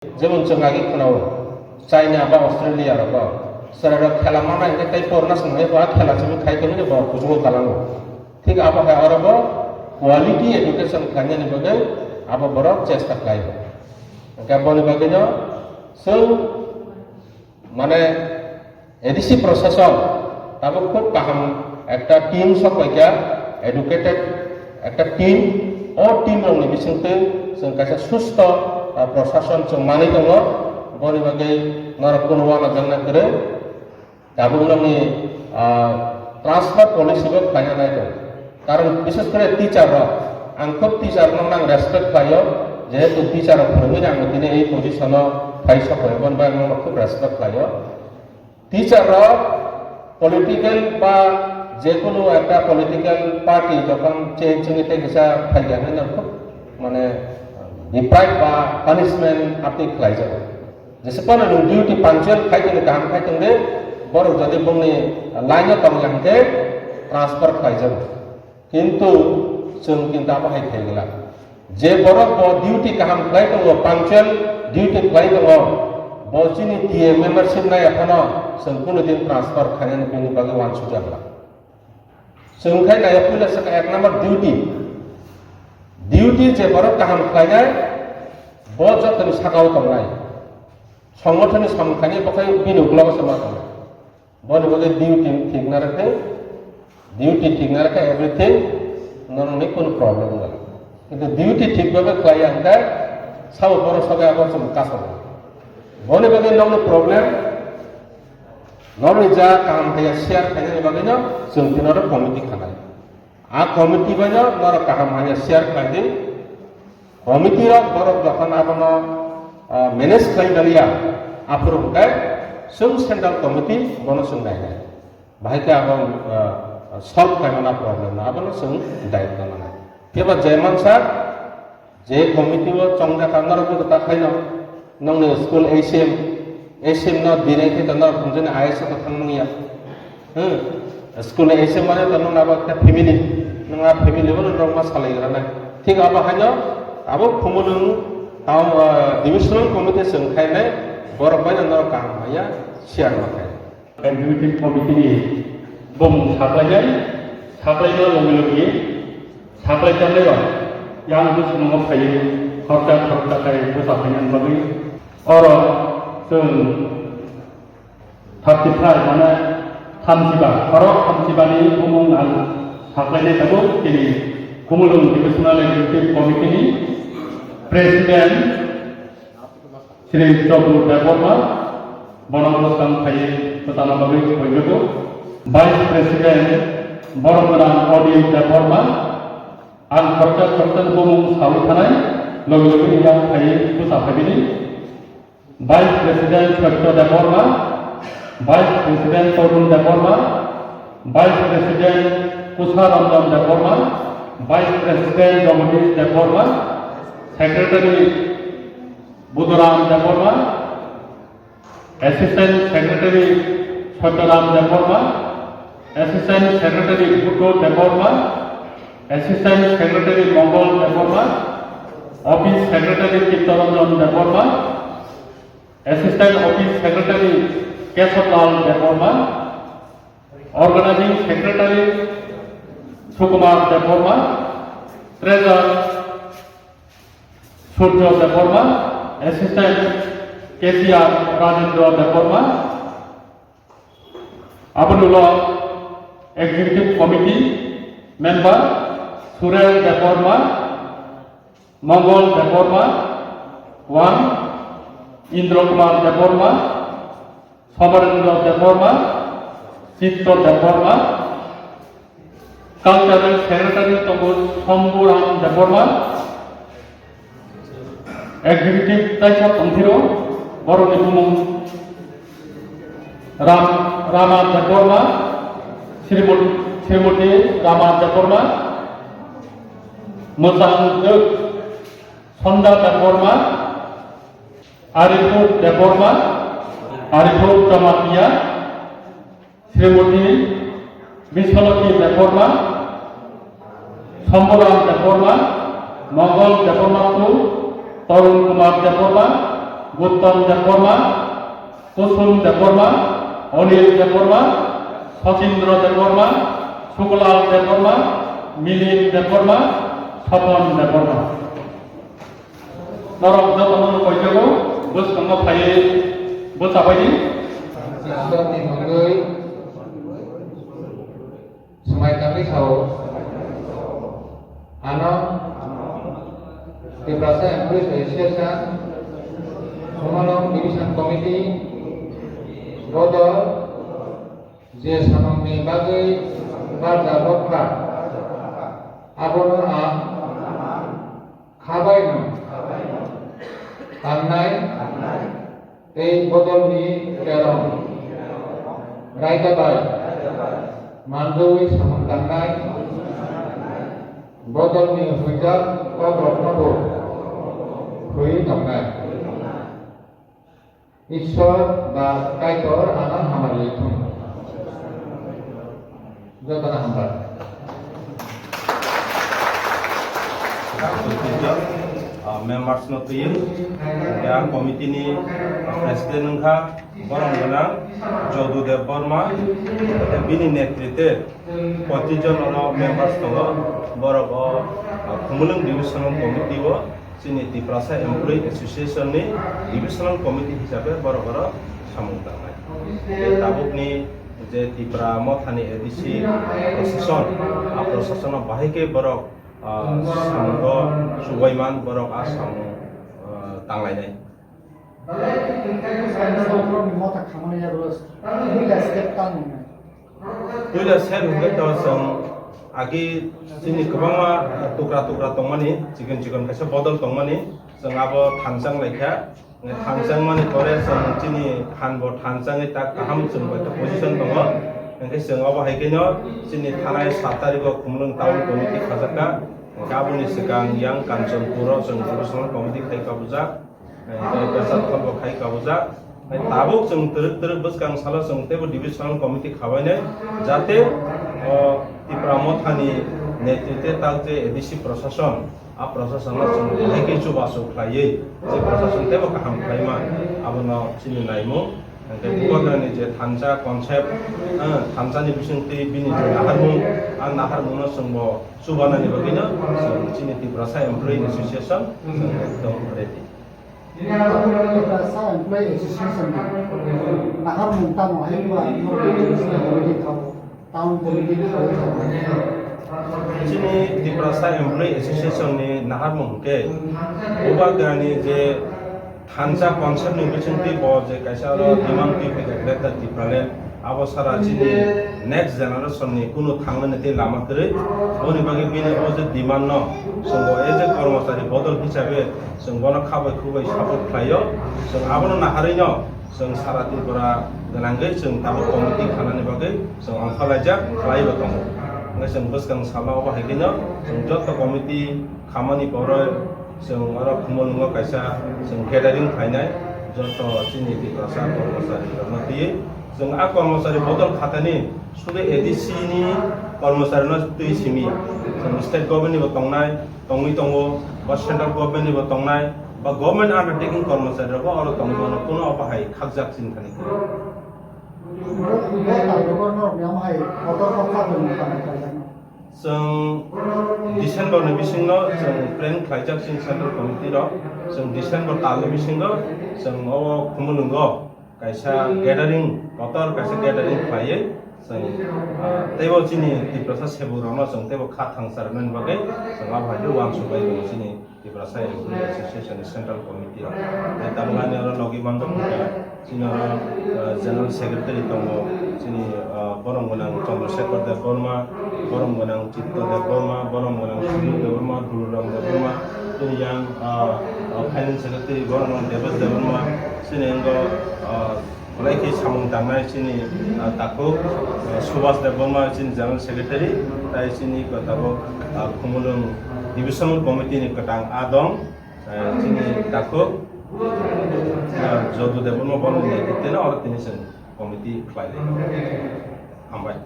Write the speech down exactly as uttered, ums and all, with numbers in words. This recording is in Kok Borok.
Jemon chwng agi khwnao, China ba Australia rogo, chwrairok khela mana hinkhe tei porna swnamwi bo a khela simi khai tongwi bo kuchugo kalango. Thik abo hai oro bo quality education khlainani bagwi abo borok chesta khlaio. Hinkhe boni bagwino chwng mane A D C prosason tabuk khub kaham ekta team sok paikha, educated ekta team. O team rokni bisingtwi chwng kaisa susto, ah, prosason chwng manwi tongo. Boni bagwi norok kunu uanajakna kwrwi. Tabuk nokni, ah, transfer policy bo khlaina nai tongo. Karon bishes kore teacher rok, ang khub teacher no nang respect khlaio, jehetu teacher rok phwrwngwi ang tini ei position o phai sok khlaio, boni bagwi ang no khub respect khlaio. Teacher rok political ba jekunu ekta political party jokhon change wngwi tei kisa phai ya hinwi khub mane deprive ba punishment apni khlaijago. Jesa phano nwng duty punctual khai tongdi, kaham khai tongdi, borok jodi bongni line o tongya hinkhe transfer khlaijago. Kintu chwng kintu abo hai khlai glak. Je borok bo duty kaham khlai tongo, punctual duty khlai tongo, bo chini T A membership naiya phano chwng kunu din transfer khainani bini bagwi uansukya glak. Chwng khai naiya puila sakha ek number duty. Duty je borok kaham khlainai, bo jotoni sakao tongnai. Songgothonni samung khainai bo khai bini uklogo se ma tongnai. Boni bagwi duty thik na rwkhe, duty thik na rwkhe everything, norokni kunu problem wngya. Kintu duty thik bhabe khlaiya hinkhe sabo borok sogwi abo chwng kasogo. Boni bagwi nokni problem, norokni ja kaham khe share khainani bagwino chwng tini oro committee khanai. A committee bai no norok kaham hanya share khlai di. Committee rok borok jokhon abono, ah, manage khlai maliya, aphuru hwnkhe chwng central committee bono chwng nainai. Bahai khe abo, ah, solve khlaimana problem no, abono chwng daitw nanai. Phiya ba je mansa, je committee o chongjak ang norok bo ta khaino, nongni school A C M, A C M no dinai khe to norok thumjani I A S o thang manya. Hmm. School A C M mane to nong abo ekta family, nong a family bo nong ma salai gra nai. Thik abo haino abo Khumulwng town, ah, divisional committee chwng khainai borok bai no norok kaham hanya share ma khai. Executive Committee ni bumung saklainai, saklaima logi logi saklai tanai rok yang bwskango phaiwi khoroksa khoroksa khai bwsa phainani bagwi oro chwng thirty five mane thamsiba, khorok thamsiba ni bumung ang saklainai tabuk tini Khumulwng Divisional Executive Committee ni President Shri Chobru Debbarma, bono bwskang phaiwi kwchana bagwi poijago. Vice President Boromgwnang Odil Debbarma, ang khoroksa khoroksa bumung sawi thanai, logi logi yang phaiwi bwsa phaibini. Vice President Satya Debbarma, Vice President Torun Debbarma, Vice President Kusha Ranjan Debbarma, Vice President Jagadish Debbarma, Secretary Buduram Debbarma, Assistant Secretary Satyaram Debbarma, Assistant Secretary Buddho Debbarma, Assistant Secretary Mongol Debbarma, Office Secretary Chittaranjan Debbarma, Assistant Office Secretary Keshablal Debbarma, Organizing Secretary Sukumar Debbarma, Treasurer Surjo Debbarma, Assistant Cashier Rajendra Debbarma, aboni ulo Executive Committee Member Surel Debbarma, Mongol Debbarma, one, Indra Kumar Debbarma, Somarendra Debbarma, Chitto Debbarma, Cultural Secretary tongo Shambhuram Debbarma, Executive taisa tongphiro, borokni bumung Ram-, Rama Debbarma, Srimot-, Srimoti Rama Debbarma, Mwchang Dwk Sonda Debbarma, Arifur Debbarma, Arifur Jamatia, Srimoti Biswalokhi Debbarma, Shambhuram Debbarma, Mongol Debbarma two, Tarun Kumar Debbarma, Uttam Debbarma, Kusum Debbarma, Anil Debbarma, Sachindra Debbarma, Suklal Debbarma, Milin Debbarma, Sopon Debbarma. Norok jotono koijago bwskango phaiwi bwchabaidi. Iswrani mungwi swmai tangwi sao. Ano Tiprasa Employees Association, Khumulwng Division Committee, bodol je samungni bagwi barjak wngkha, abono ang khabaino tangnai tei bodolni kerong raida bai manjui samung tangnai, bodolni huijak kokroknobo khwi tongnai. Ishwar ba Kaitor ano hamari thung. Jotono hambai. Ah, members no twi, ya committee ni president wngkha, borom gwnang Jodu Deb Borma, bini netrite poti jon oro members tongo, borok o, ah, Khumulwng divisional committee o, chini Tiprasa Employee Association ni divisional committee hisabe borok oro samung tangnai. Tei tabukni je Tipra Mothani A D C prosason, a prosasono bahai khe borok, ah, samungo chubaiman borok a samung, ah, tanglainai. Motha khamani yago, buila step tangmani. Puila ser hwnkhe to chwng agi chini kwbangma tukra tukra tongmani, chikon chikon kaisa bodol tongmani, chwng abo thansa wnglaikha. Thansa wngmani pore chwng chini phan bo thansa wngwi tak kaham chwng bai position tongo. Hwnkhe chwng abo hai kheno chini thanai sat tarikh o Khumulwng Town Committee khajakha. Hwnkhe aboni swkang yang Kanchanpur o chwng Divisional Committee khai kabujak. Tei kwchak khorbo khai kabujak. Tei tabuk chwng twrwk twrwk bwskang salo chwng teibo divisional committee khabainai, jate o Tipra Mothani netrite tak je A D C prosason, a prosasono chwng belai khe chubachu khlaiwi je prosason teibo kaham khlaima, abono chini naimung. Hwnkhe Bubagrani je thansa concept, eh, thansani bisingtwi bini je naharmung, a naharmungno chwngbo chubanani bagwino chwng chini Tiprasa Employee Association chwng ekdom ready. Tiprasa Employee Association ni naharmung tamo hai ba norok committee kha, town committee kha. Chini Tiprasa Employee Association ni naharmung hwnkhe Bubagrani je thansa concept ni bisingtwi bo je kaisa oro demand twi phaikha Greater Tipraland, abo sara chini next generation ni kunu thangnani tei lama kwrwi. Boni bagwi bini o je demand no chwng bo as a kormochari bodol hisabe chwng bono khabai khubai support khlaio. Chwng abono naharwi no chwng sara Tripura gwnangwi chwng tabuk committee khanani bagwi chwng ongkhorlaijak khlaibo tongo. Hwnkhe chwng bwskang salo obo hai kheno chwng joto committee khamani borok chwng oro Khumulwngo kaisa chwng gathering khlainai joto chini Tiprasa kormochari rokno twiwi. Chwng a kormochari bodol khatani sudu A D C ni kormochari no twi simi ya. Chwng state government ni bo tongnai, tongwi tongo, ba central government ni bo tongnai, ba government undertaking kormochari rok bo oro tongwi mano, kuno obo hai khakjak chini thani. Bo, bo tabuk norok ni omo hai kotor kok kha bai mano. Chwng December ni bisingo chwng plan khlaijak chini central committee rok. Chwng December tal ni bisingo chwng o Khumulwngo kaisa gathering, kotor kaisa gathering khlaiwi chwng, ah, teibo chini Tiprasa sebuk rokno chwng teibo kha thangsa rwnani bagwi chwng abo hai khe uansuk bai tongo chini Tiprasa Employee Association ni Central Committee rok. Tei tabuk ani oro logi manjak kha, chini oro, ah, General Secretary tongo, chini, ah, borom gwnang Chandrasekhar Debbarma, borom gwnang Chitto Debbarma, borom gwnang Sudhir Debbarma, Duluram Debbarma, chini yang, ah, ah, Finance Secretary borom gwnang Debesh Debbarma, chini engo, ah, Belai khe samung tangnai chini, ah, takhuk, ah, Subhas Debbarma chini General Secretary, tai chini kwtabo, ah, Khumulwng Divisional Committee ni kwtang a dong, ah, chini takhuk, ah, Jodu Debbarma bono ni netrite no oro tini chwng committee khlai lai. Hambai.